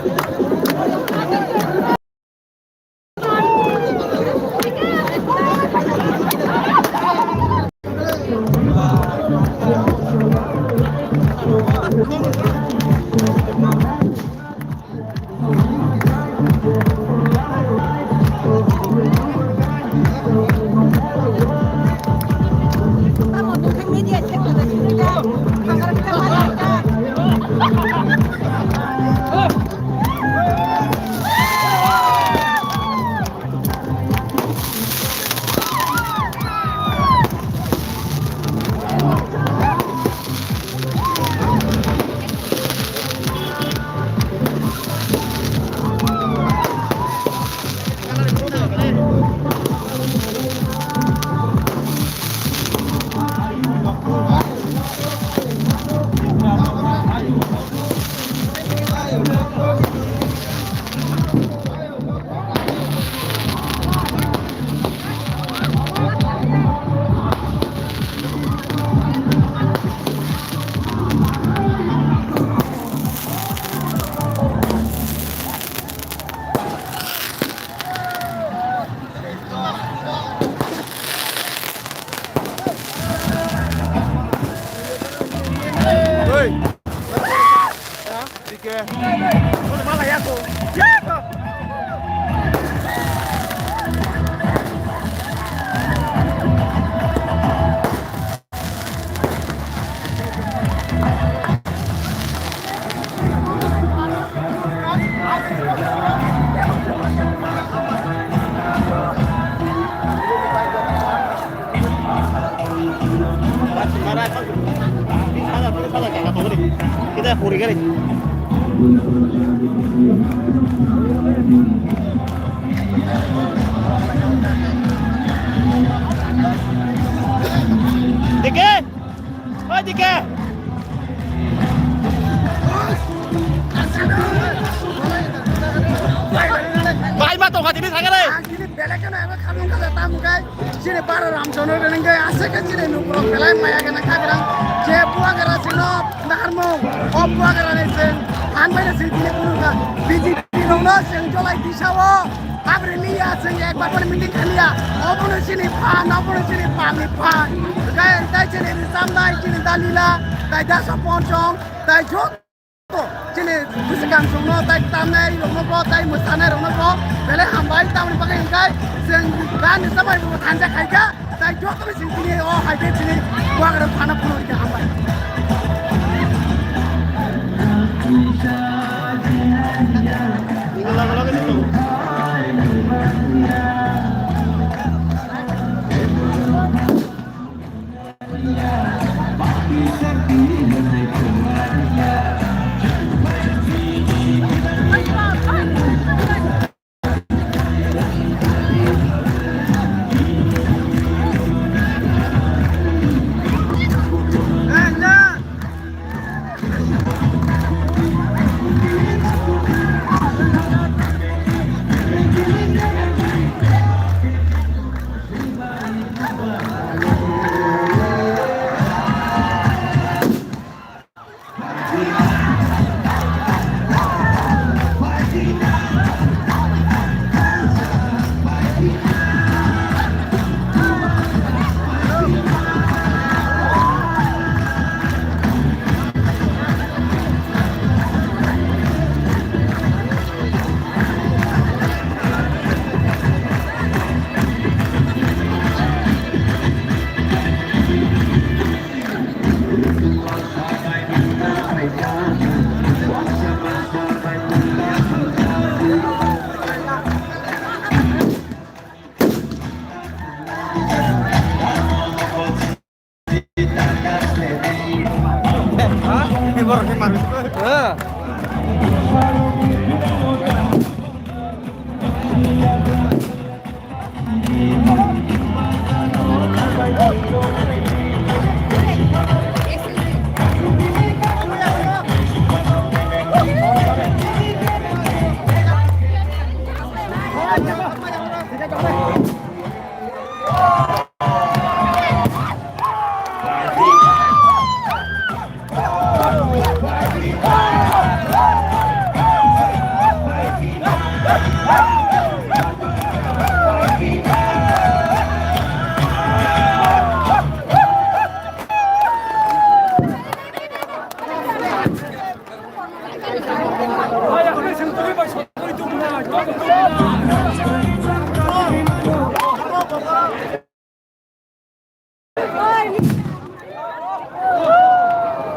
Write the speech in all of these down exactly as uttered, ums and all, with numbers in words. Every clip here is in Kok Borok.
Hey! Dike. Kita puri kali. Dike, oi dike. Bai ma tongkha tini thangare. Ang tini belai kheno eba khamung kha tamo khe chini bara Ramchandra Reang khe aswk khe chini nukurok belai maya gana khagrang je bubagra sino narmung o bubagra ni se han bai se tini kunu kha B J P rokno se jolai disao habri liya se ekbar meeting khaliya obono chini phan obono chini phan ni phan khe tai chini samnai chini dalila tai daso ponchong tai jot Chini bwswkang chwngno tai tamnai rokno bo tai mwsanai rokno bo belai hambai tamni bagwi hwnkhe chwng gani chamai bo thanja khaikha tai jotono chwng chini o hai khe chini bubagra phano phunukha hambai.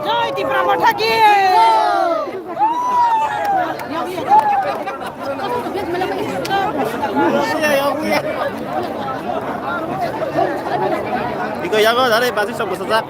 Jai Tipra Motha ki! Iko yago dare basi sok bosajak.